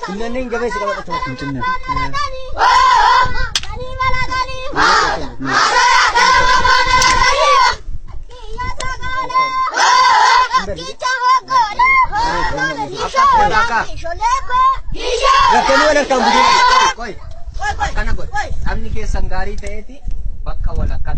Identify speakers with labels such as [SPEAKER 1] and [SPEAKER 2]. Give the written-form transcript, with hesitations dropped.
[SPEAKER 1] Kunneen jabeessi qabadha. Rakkoo wal harkaan butuu.
[SPEAKER 2] Qoy. Akkana godhe. Sabni keessan gaarii ta'eeti bakka walakkaatti.